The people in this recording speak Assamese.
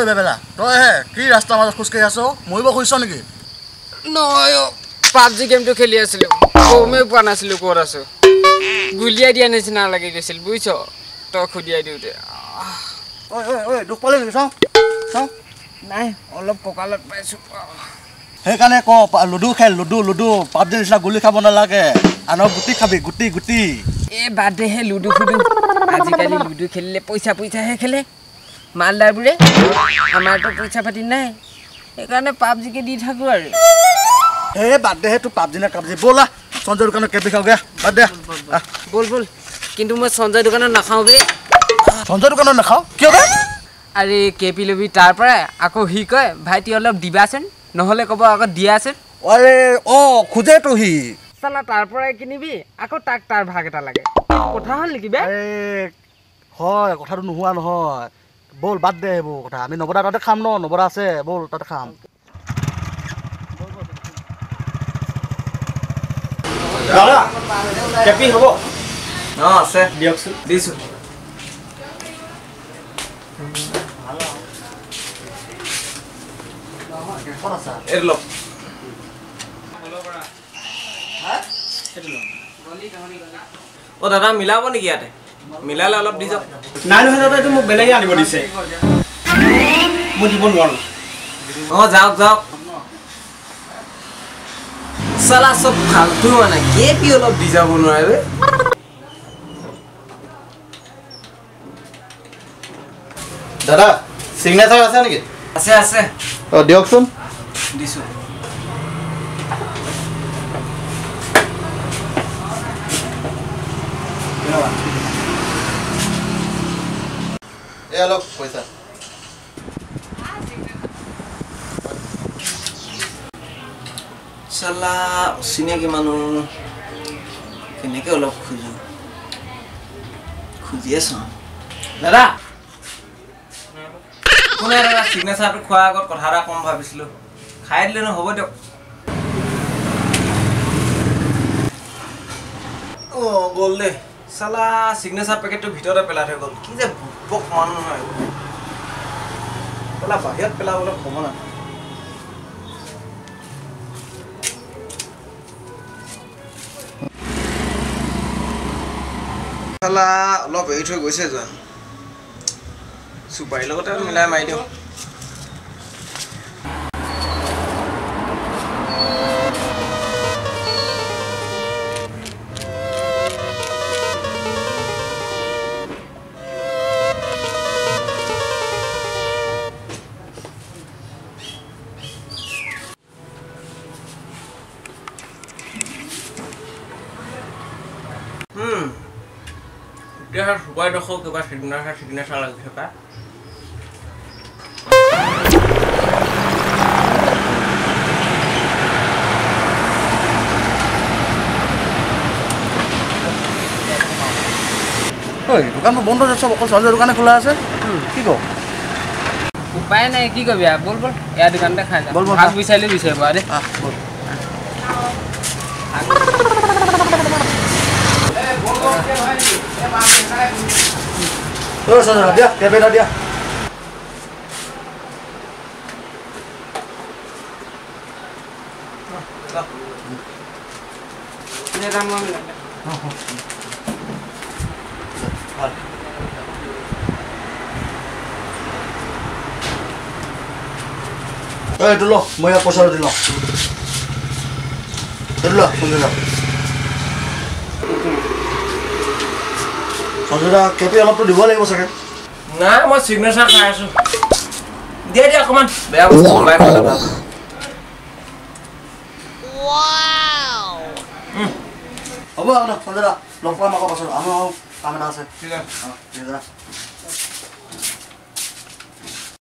বেবেলা, তই হে কি ৰাস্তাৰ মাজত খোজকাঢ়ি আছ? মৰিব খুজিছ নেকি? নহয়, পাবজি গেমটো খেলি আছিলোঁ, গমেই পোৱা নাছিলোঁ ক'ত আছোঁ। গুলিয়াই দিয়া নিচিনা লাগি গৈছিল বুজিছ, তই খুদিয়াই দিওঁতে। ঐ ঐ ঐ, দুখ পালি নেকি? চাওঁ চাওঁ। নাই, অলপ কঁকালত পাইছোঁ। সেইকাৰণে কওঁ, লুডু খেল, লুডু লুডু, পাবজি নিচিনা গুলি খাব নালাগে, আনৰ গুটি খাবি, গুটি গুটি। এই বাদ দে হে লুডু ফুডু, আজিকালি লুডু খেলিলে পইচা পইচাহে খেলে মালদাৰবোৰে, আমাৰতো পইচা পাতি নাই, সেইকাৰণে পাবজিকে দি থাকোঁ আৰু। এই বাদ দে হে তোৰ পাবজি নে কাবজি, ব'লা সঞ্জয় দোকানত কেপি খাওঁগে, বাদ দে। ব'ল ব'ল, কিন্তু মই সঞ্জয় দোকানত নাখাওঁ বে। সঞ্জয় দোকানত নাখাওঁ কিয় বে? আৰে কেপি ল'বি তাৰ পৰাই, আকৌ সি কয় ভাইটি অলপ দিবাচোন, নহ'লে ক'ব আকৌ দিয়াচোন। আৰে অঁ, খোজেতো সি। চালা তাৰ পৰাই কিনিবি, আকৌ তাক তাৰ ভাগ এটা লাগে, কথা হ'ল নেকি বে? হয়, কথাটো নোহোৱা নহয়। ব'ল বাদ দে সেইবোৰ কথা, আমি নৱদা তাতে খাম ন, নৱদা আছে, ব'ল তাতে খাম। দাদা কেপি হ'ব? অঁ আছে, দিয়কচোন। দিছোঁ। এইটো লওক। অ' দাদা মিলাব নেকি ইয়াতে? মিলালে অলপ দি যাওক। নাই নহয় দাদা, এইটো মোক বেলেগে আনিব দিছে, মই দিব নোৱাৰোঁ। অঁ যাওক যাওক। চালা চব ফাল্টু, মানে কেপি অলপ দি যাব নোৱাৰে বে। দাদা চিগনেচাৰ আছে নেকি? আছে আছে। অঁ দিয়কচোন। দিছোঁ। এই অলপ পইচা। চালা অচিনাকি মানুহ, কেনেকৈ অলপ খোজোঁ, খুজিয়ে চাওঁ। দাদা কোনে দাদা চিগনেচাৰটো খোৱাৰ আগত কথা এটা ক'ম ভাবিছিলোঁ, খাই দিলে নহ'ব দিয়ক। অঁ গ'ল দেই, চালা চিগনেচাৰ পেকেটটো ভিতৰতে পেলাই থৈ গ'ল। কি যে বুৰ্বক মানুহ নহয়, পেলা বাহিৰত পেলাবলৈ ক'ব না। চালা অলপ এৰি থৈ গৈছে যোৱা, চুপাৰীৰ লগতে মিলাই মাৰি দিওঁ। এতিয়া চুপাৰী ডোখৰ কিবা চিগনেচাৰ চিগনেচাৰ লাগিছে পাই। ঐ দোকানবোৰ বন্ধ আছে, চব অকল সঞ্জয় দোকানে খোলা আছে, কি কওঁ? উপায় নাই, কি কবি আৰু, ব'ল ব'ল ইয়াৰ দোকানতে খাই যাম। ব'ল ব'ল, ভাগ বিচাৰিলে বিচাৰিব আৰু দেই। ব'ল। ঐ সঞ্জয় দিয়া, কেব এটা দিয়া। এইটো ল, মই ইয়াক পইচাটো দি লওঁ। এইটো ল সঞ্জয় দা। সঞ্জয় দা কেপি অলপতো দিব লাগিব চাগে। নাই, মই চিগনেচাৰ খাই আছোঁ। দিয়া দিয়া অকণমান, বেয়া বস্তু ওলাই খালে ভাল। হ'ব আৰু সঞ্জয় দা, লগ পাম আকৌ পাছত, আমাৰ কাম এটা আছে। ঠিক আছে। অঁ ঠিক আছে।